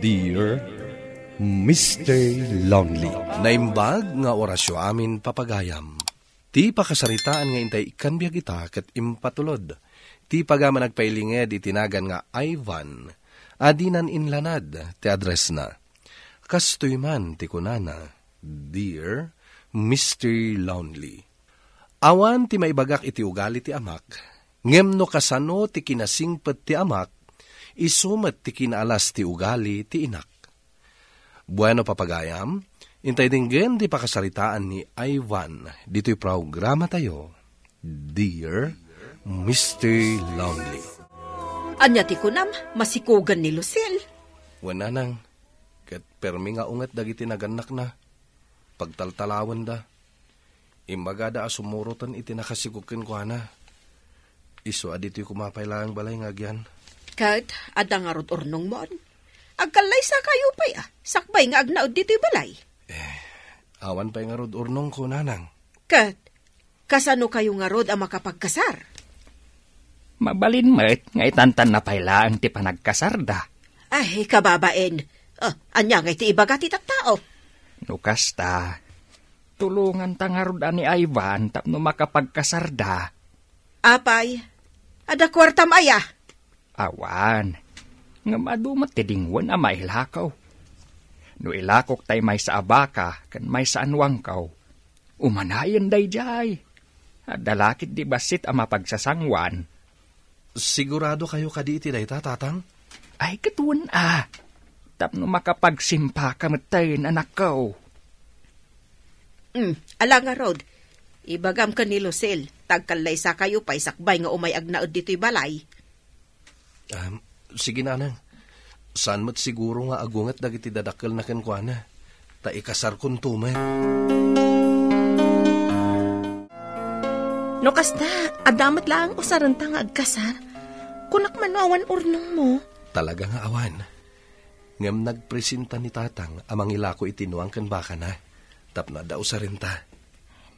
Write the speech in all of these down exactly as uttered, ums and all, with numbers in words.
Dear Mister Lonely. Naimbag nga orasyo amin, papagayam. Ti pakasaritaan nga intay ikkan biag ita ket impatulod ti pagaman agpailinged iti nagan nga Ivan a dinan inlanad ti addressna. Kastoy man ti kunana, "Dear Mister Lonely, awan ti maibagak iti ugali ti amak, ngem no kasano ti kinasingpet ti amak, isu met ti kinaalas ti ugali ti inak." Bueno, papagayam, intay denggen ti pakasaritaan ni Ivan ditoy programatayo, Dear Mister Lonely. Ania ti kunam, masikugan ni Lucille? Wen, nanang, ket permi nga unget dagiti nagannakna. Pagtaltalawenda. Imbagada a sumuroten iti nakasikog kenkuana. Isu a ditoy koma pay laeng balay nga agyan. Ket adda ngarud urnongmon? Agkallaysakayo pay a, sakbay nga agnaed ditoy balay. Eh, awan pay ngarud urnongko, nanang. Ket kasano kayo ngarud a makapagkasar? Mabalin met nga itantanna pay laeng ti panagkasarda. Ay, kababain. Ah, ania ngay ti ibaga ti tattao? No kasta, tulonganta ngarud a ni Ivan tapno makapagkasarda. Apay, adda kuartam aya? Awan. Ngem adu met ti dingwen a mailakaw. No ilakok tay maysa a baka ken maysa a nuangkaw, umanayen daydiay. Adda la ketdi bassit a mapagsasangoan. Sigurado kayo kadi iti dayta, Tatang? Ay, ket wen a. Tapno makapagsimpaka metten, anakko. Mm, ala ngarud, ibagam ken ni Lucille, ta agkallaysakayo pay sakbay nga umay agnaed ditoy balay. Um, sige, nanang. Saan met siguro nga agunget dagiti dadakkelna kenkuana, ta ikasarkonto met. No kasta, adda met laeng usarenta nga agkasar. Kunak man no awan urnongmo? Talaga nga awan. Ngem nagpresenta ni Tatang a mangilako iti nuang ken bakana, tapno adda usarenta.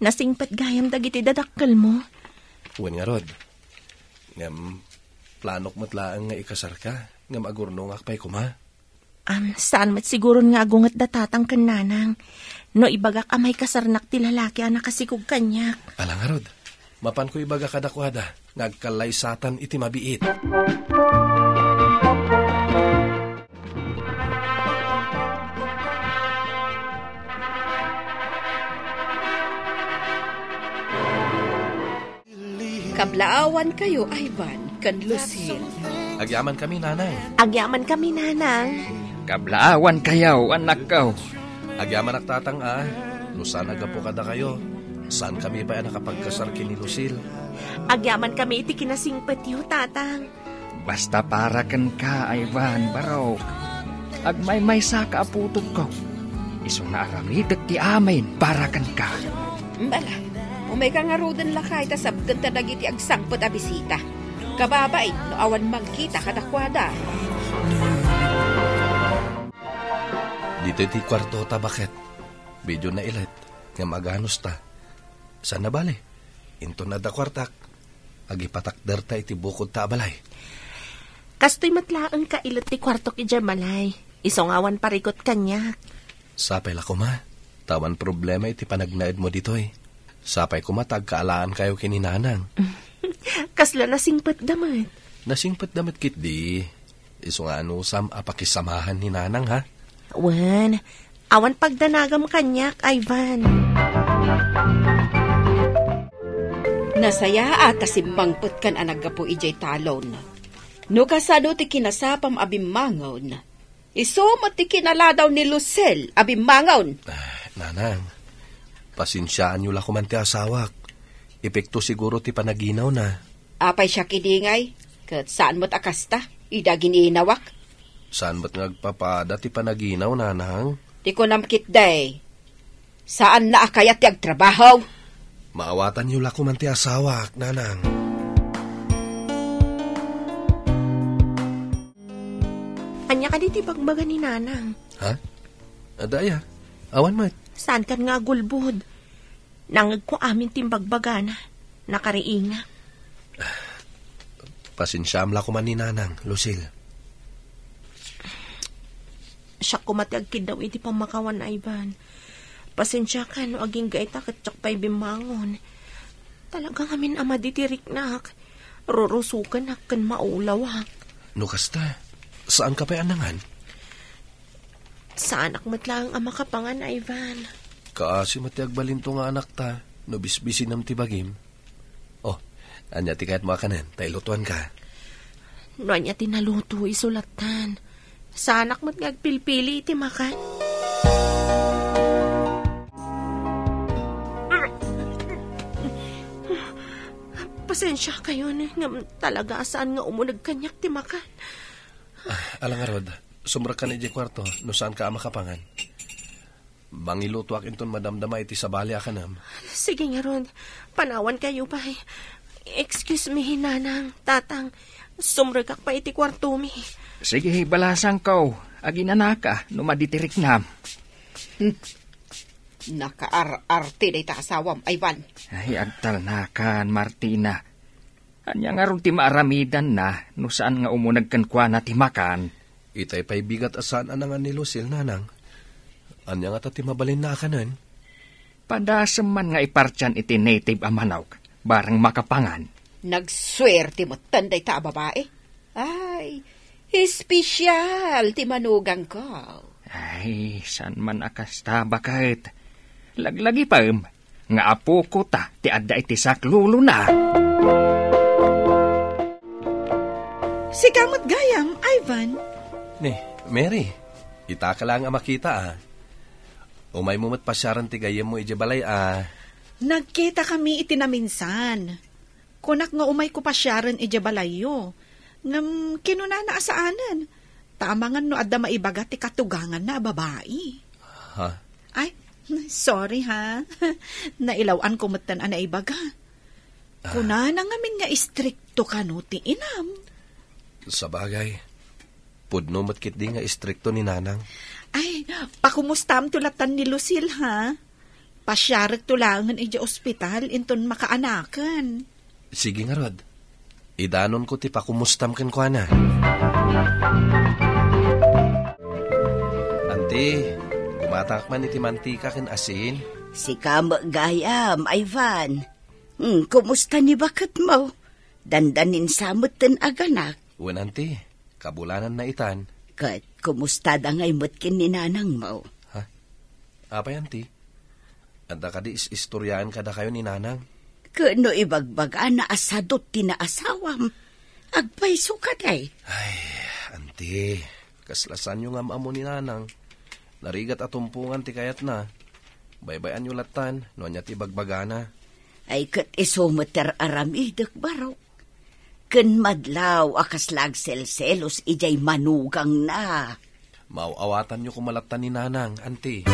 Nasingpet gayam dagiti dadakkelmo. Wen ngarud. Ngem, planok met laeng nga ikasarka, ngem agurnongak pay koma. Am, saan met siguron nga agunget da Tatang ken Nanang. No ibagak a maikasarnak ti lalaki a nakasikog kaniak. Ala ngarud, mapanko ibaga kadakuada nga agkallaysatan iti mabiit. Kablaawan kayo, Ivan, ken Lucille. Agyaman kami, Nanang. Agyaman kami, Nanang. Kablaawan kayo, anakko. Agyamanak, Tatang, a. No saan a gapu kadakayo, saan kami pay a nakapagkasar ken ni Lucille. Agyaman kami iti kinasingpetyo, Tatang. Basta para kenka, Ivan, barok. Agmaymaysaka a putotko. Isuna aramidek ti amin para kenka. Bala, umayka ngaruden lakay ta sabgenta dagiti agsangpet a bisita. Kababain no awan mangkita kadakuada. Ditoy ti kuartota, baket. Medyo nailet, ngem aganusta. Saan a bale, inton adda kuartak, agipatakderta iti bukodta a balay. Kastoy met laeng kailet ti kuartok idiay balay. Isu nga awan parikut kaniak. Sapay la koma, ta awan problema iti panagnaedmo ditoy. Sapay koma ta agkaalaankayo ken ni Nanang. Kasla nasingpetda met. Nasingpetda met ketdi. Isu nga anusam a pakisamahan ni Nanang, ha? Wen, awan pagdanagam kaniak, Ivan. Nasayaat a simmangpetkan a naggapu idiay talon. No kasano ti kinasapam a bimmangon, isu met ti kinaladaw ni Lucille a bimmangon. Ah, Nanang, pasensiaanyo la koman ti asawak. Epekto siguro ti panaginawna. Apay siak idi ngay, ket saan met a kasta, idi agininawak. Saan met nga agpapada ti panaginaw, Nanang? Ti kunam ketdi, saanna a kayat ti agtrabaho. Maawatanyo la koman ti asawak, Nanang. Ania kadi ti bagbaga ni Nanang? Ha? Adda aya? Awan met. Saankan nga agulbod? Nangngegko amin ti imbagbagana. Nakariingak. Pasensiaam la koman ni Nanang, Lucille. Siak koma ti agkiddaw iti pammakawan, Ivan. Pasensiakan no agingga ita ket diak pay bimmangon. Talaga ngamin a madidiriknak. Rurusokenak ken maulawak. No kasta, saanka pay a nangan? Saanak met laeng a makapangan, Ivan. Kaasi met ti agbalinto nga anakta, no bisbisinem ti bagim. Oh, ania ti kayatmo a kanen? Ta ilutoanka. No ania ti naluto, isu lattan. Saanak met nga agpilpili iti makan. Pasensiakayon, ngem talaga a saan nga umuneg kaniak ti makan. Ah, ala ngarud, sumrekkan idiay kuarto no saanka a makapangan. Mangilutoak inton madamdama iti sabali a kanem. Sige ngarud, panawankayo pay. Excuse me, Nanang, Tatang, sumrekak pay iti kuartomi. Sige, balasangko, aginanaka no madidiriknam. Hmm. Nakaar-arte dayta asawam, Ivan. Ay, agtalnakan, Martina. Ania ngarud ti maaramidanna no saan nga umuneg kenkuana ti makan? Itay pay bigat a saan a nangan ni Lucille, Nanang. Ania ngata ti mabalinna a kanen? Padasem man nga ipartian iti native a manok, bareng makapangan. Nagsuerte metten dayta a babai. Ay, espesyal ti manugangko. Ay, saan man a kasta, baket. Laglagipem nga apoko ta ti adda iti saklulona. Sika met gayam, Ivan. Ni, Mary, itaka laeng a makita, a. Umaymo met pasiaren ti gayyemmo idiay balay, a. Nagkitakami iti naminsan. Kunak nga umayko pasiaren idiay balayyo. Ngem kinunana a saanen. Ta amangan no adda maibaga ti katuganganna a babai. Ha? Ay, sorry ha. Nailaw-anko metten a naibaga. Ah. Kunana ngamin nga istrikto kano ti inam. Sabagay, pudno met ketdi nga istrikto ni Nanang. Ay, pakumustam to latan ni Lucille, ha? Pasiarek to laengen idiay ospital inton makaanaken. Sige ngarud. Idanonko ti pakumustam kenkuana. Anti, gumatangak man iti mantika ken asin. Sika met gayam, Ivan. Hmm, kumusta ni baketmo? Dandaninsa metten aganak. Wen, anti, kabulananna itan. Ket kumusta da ngay met ken ni nanangmo? Ha? Apay, anti? Adda kadi is-istoriaen kadakayo ni nanang? Ket no ibagbagana a sadut ti naasawam, agpayso kadi? Ay, anti, kasla saanyo nga am-ammo ni nanang. Narigat a tumpongan ti kayatna. Baybay-anyo lattan no ania ti ibagbagana. Ay, ket isu met ti ar-aramidek, barok. Ken madlaw a kasla agselselos idiay manugangna. Maaw-awatanyo koma lattan ni nanang, anti.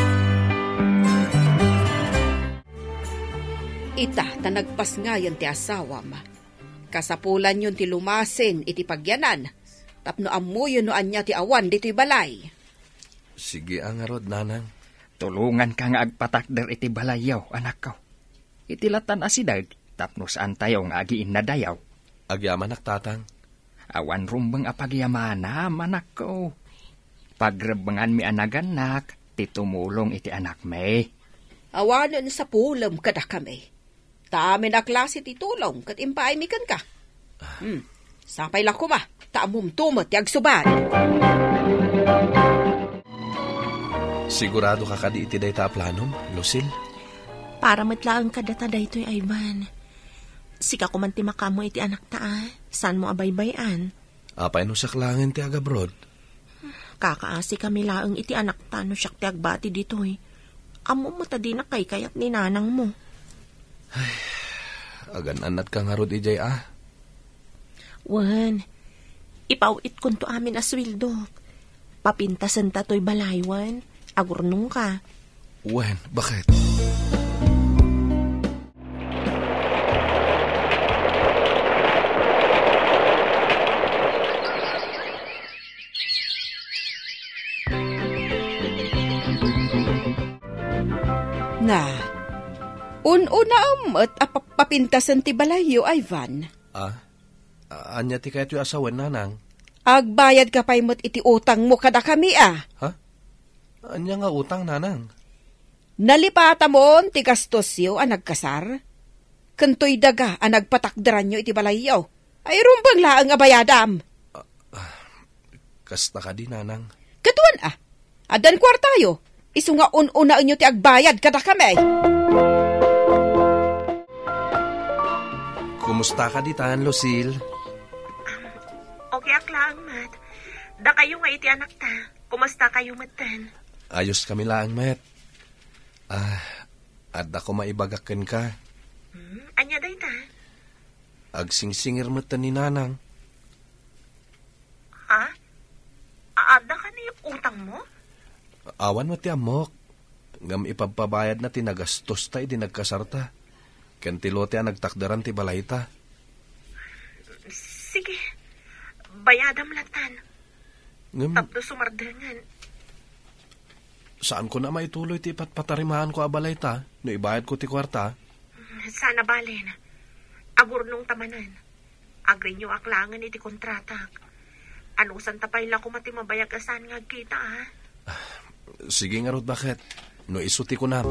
Ita ta nagpasngayan ti asawam. Kasapulanyon ti lumasin iti pagyanan, tapno ammoyon no ania ti awan ditoy balay. Sige a ngarud, nanang. Tulonganka nga agpatakder iti balayyo, anakko. Iti lattan a sideg, tapno saantayo nga agiinnadayo. Agyamanak, tatang. Awan rumbeng a pagyamanam, anakko. Pagrebbenganmi a nagannak ti tumulong iti anakmi. Awanen sapulem kadakami. Ta amin a klase ti tulong ket impaaymi kenka. Hmm. Sapay la koma, ta ammom met ti agsubad. Sigurado ka kadi iti dayta a planom, Lucille? Para met laeng kadata daytoy, Ivan. Sika koman ti makaammo iti anakta, a. Saanmo a baybay-an? Apay no siak laengen ti agabroad? Kakaasi kami laeng iti anakta no siak ti agbati ditoy. Ammom met a dinak kaykayat ni nanangmo. Ay, agan-annatka ngarud idiay, a? Wen, ipaw-itkonto amin a sueldok. Papintasenta toy balay, wen. Agurnongka. Wen, baket? Na, un-unaam met a pa-, papintasen ti balayyo, Ivan. Ah? A-, ania ti kayatyo a sawen, nanang? Agbayadka pay met iti utangmo kadakami, a. Ha? Ania nga utang, nanang? Nalipatamon ti gastosyo a nagkasar? Ken toy daga a nagpatakderanyo iti balayyo? Ay, rumbeng laeng a bayadam. Ah, ah, kasta kadi, nanang? Ket wen a, addan kuartayo, isu nga un-unaenyo ti agbayad kadakami. Kumusta kadi tan, Lucille? Okay ak laeng met. Dakayo nga iti anakta, kumusta kayo metten? Ayos kami laeng met. Ah, adda ko maibagak kenka. Hmm, ania dayta? Agsingsingir metten ni nanang. Ha? Adda kani utangmo? Awan met ti ammok. Ngem ipabpabayadna ti nagastosta idi nagkasarta, ken ti lote a nagtakderan ti balayta. Sige, bayadam latan. Ngem tapno sumardengen. Saanko a maituloy ti ipatpatarimaanko a balayta no ibayadko ti kuarta? Saan a balen. Agurnongta manen. Agrenew ak laengen iti kontratak. Anusanta pay la koma ti mabayag a saan nga agkita, a? Sige ngarud, baket. No isu ti kunam.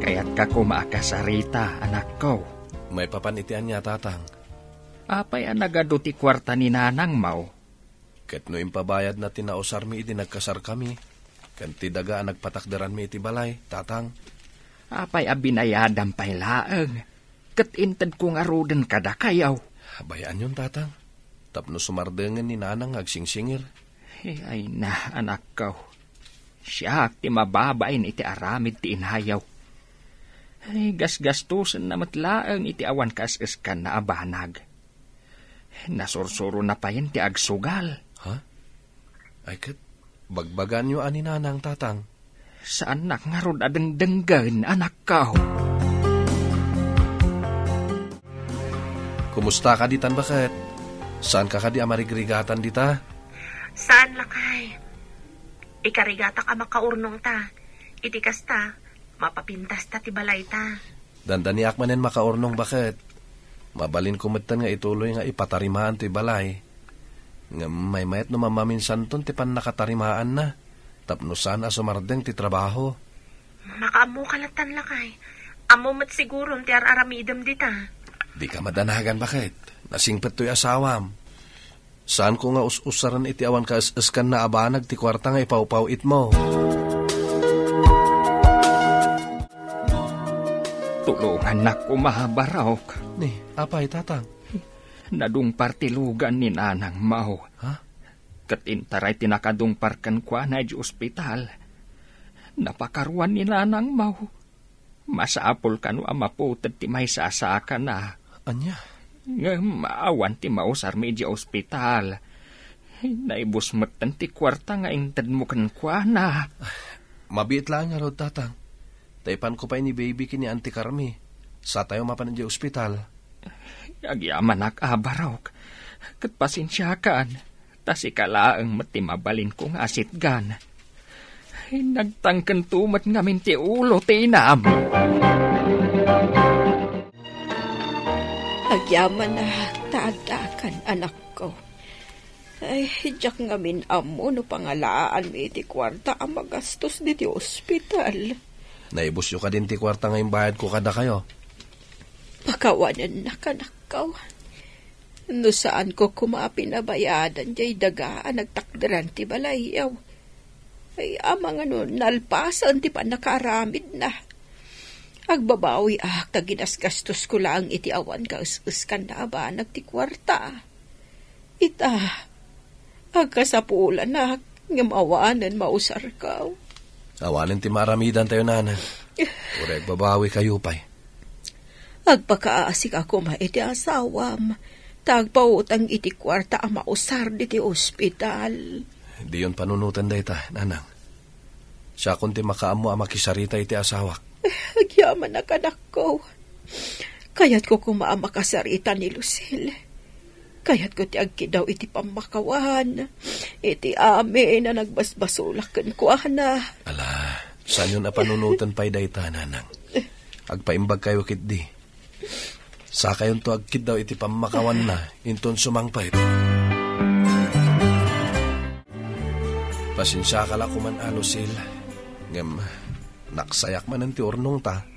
Kayatka koma a kasarita, anakko. Maipapan iti ania, tatang? Apay a nagadu ti kuarta ni nanangmo? Ket no impabayadna ti nausarmi idi nagkasarkami, ken ti daga a nagpatakderanmi iti balay, tatang. Apay a binayadam pay laeng, ket intedko ngaruden kadakayo? Bay-anyon, tatang, tapno sumardengen ni nanang nga agsingsingir. Ay na, anakko. Siak ti mababain iti aramid ti inayo. Ay, gasgastusenna met laeng iti awan kaes-eskanna a banag. Nasursurona payen ti agsugal. Ha? Ay ket, bagbaganyo a ni nanang, tatang. Saannak ngarud a dengdenggen, anakko. Kumusta ka ditan, baket? Saanka kadi a marigrigatan dita? Saan, lakay. Ikarigatak a makaurnongta. Iti kasta, mapapintasta ti balayta. Dandaniak manen makaurnong, baket. Mabalinko metten nga ituloy nga ipatarimaan toy balay. Ngem maymayat no mamaminsanton ti pannakatarimaanna, tapno saan a sumardeng ti trabaho. Makaammoka lattan, lakay. Ammo met siguron ti ar-aramidem dita. Dika madanagan, baket. Nasingpet toy asawam. Saanko nga us-usaren iti awan kaes-eskanna a banag ti kuarta nga ipawpaw-itmo. Tulongannak koma, Barok. Ni, apay, tatang? Nadungpar ti lugan ni nanangmo. Ha? Ket intaray ti nakadungpar kenkuana idiay ospital. Napakaruan ni nanangmo. Masapul kano a maputed ti maisasakana. Ania? Ngem awan ti mausarmi idiay ospital. Naibus metten ti kuarta nga intedmo kenkuana. Mabiit laeng ngarud, tatang. Ta ipanko pay ni baby ken ni Auntie Carmi. Satayo mapan idiay ospital. Agyamanak a, Barok. Ket pasensiakan. Ta sika laeng met ti mabalinko nga asitgan. Ay, nagtangkento met ngamin ti ulo ti inam. Agyamanak ta addakan, anakko. Ay, diak ngamin ammo no pangalaanmi iti kuarta a magastos diti ospital. Naibusyo kadin ti kuarta nga imbayadko kadakayo? Pakawanennak, anakko. No saanko koma a pinabayadan diay daga a nagtakderan ti balayyo, ay, amangan no nalpasen ti pannakaaramidna. Agbabawiak ta ginasgastosko laeng iti awan kaes-eskanna a banag ti kuarta. Ita, agkasapulanak, ngem awanen mausarko. Awanen ti maaramidantayo, nana. Uray agbabawikayo pay. Agpakaasika koma iti asawam, ta agpautang iti kuarta a mausar diti ospital. Diyon panunoten dayta, nanang. Siakon ti makaammo a makisarita iti asawak. Agyamanak, anakko. Kayatko koma a makasarita ni Lucille. Kayatko ti agkiddaw iti pammakawan, iti amin a nagbasbasolak kenkuana. Ala, saanyon a panunoten pay dayta, nanang. Agpaimbagkayo ketdi. Sakayonto agkiddaw iti pammakawanna, inton sumangpet. Pasensiaka la koman a, Lucille. Ngem, naksayak manen ti urnongta.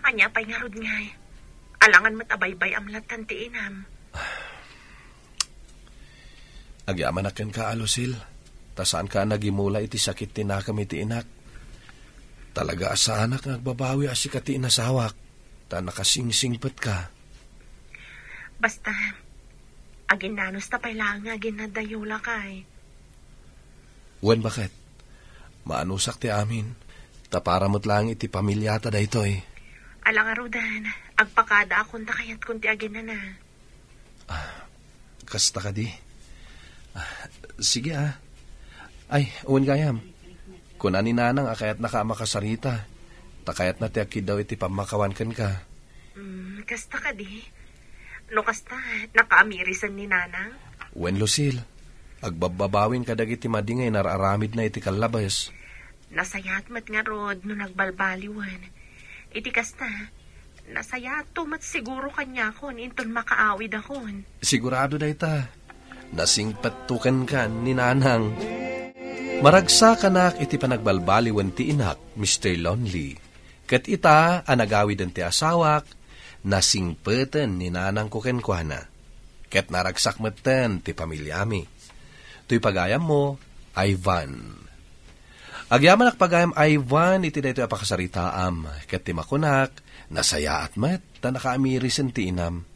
Ania pay ngarud ngay? Alangan met a baybay-am lattan ti inam. Agyamanak kenka a, Lucille, ta saanka a nagimula iti sakit ti nakem iti inak. Talaga a saanak nga agbabawi a sika ti inasawak, ta nakasingsingpetka. Basta, aginnanusta pay laeng nga aginnadayolak ay. Wen, baket? Maanusak ti amin, ta para met laeng iti pamiliata daytoy. Ala ngaruden, agpakadaakon ta kayatkon ti aginnana. Ah, kasta kadi? Ah, sige, ah. Ay, wen gayam. Kuna ni Nanang a kayatnaka a makasarita, ta kayatna ti agkiddaw iti pammakawan kenka. Mm, kasta kadi? No kasta, nakaamirisan ni Nanang? Wen, Lucille, agbabbabawin kadagiti madi nga inar-aramidna iti kallabes. Nasayaat met ngarud no nagbalbaliwen. Iti kasta, nasayaatto met siguro kaniakon inton makaawidakon. Sigurado dayta. Nasingpetto kenka ni Nanang. Maragsakanak iti panagbalbaliwen ti inak, Mister Lonely. Ket ita a nagawiden ti asawak, nasingpeten ni Nanangko kenkuana. Ket naragsak metten ti pamiliami. Toy pagayammo, Ivan. Agyamanak pagayam, Ivan, iti daytoy a pakasaritaam, ket ti makunak, nasayaat met ta nakaamirisan ti inam.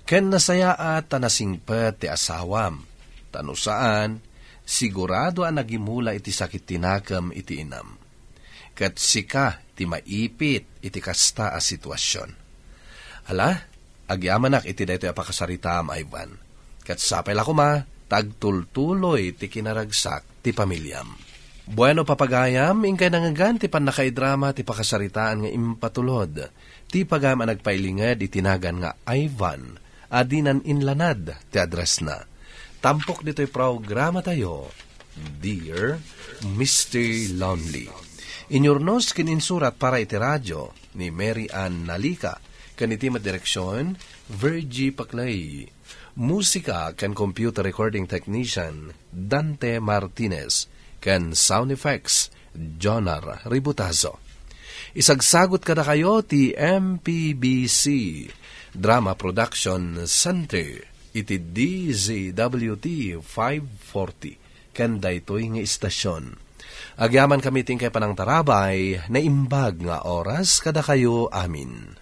Ken nasayaat ta nasingpet ti asawam, ta no saan, sigurado a nagimula iti sakit ti nakem iti inam. Ket sika ti maipit iti kasta a situasion. Ala, agyamanak iti daytoy a pakasaritaam, Ivan. Ket sapay la koma ta agtultuloy ti kinaragsak ti pamiliam. Bueno, papagayam, inkay nangngegan ti pannakaidrama ti pakasaritaan nga impatulod ti pagayam a nagpailinged iti nagan nga Ivan a dinan inlanad ti addressna. Tampok ditoy programatayo, Dear Mister Lonely. Inyurnos ken insurat para iti radio ni Mary Ann Nalica, ken iti met direksion, Virgie Paclay. Musika ken computer recording technician, Dante Martinez, ken sound effects, Jonar Ributazo. Isagsagut kadakayo ti M P B C Drama Production Center iti D Z W T five forty ken daytoy nga istasion. Agyamankami ti inkay panangtarabay, naimbag nga oras kadakayo amin.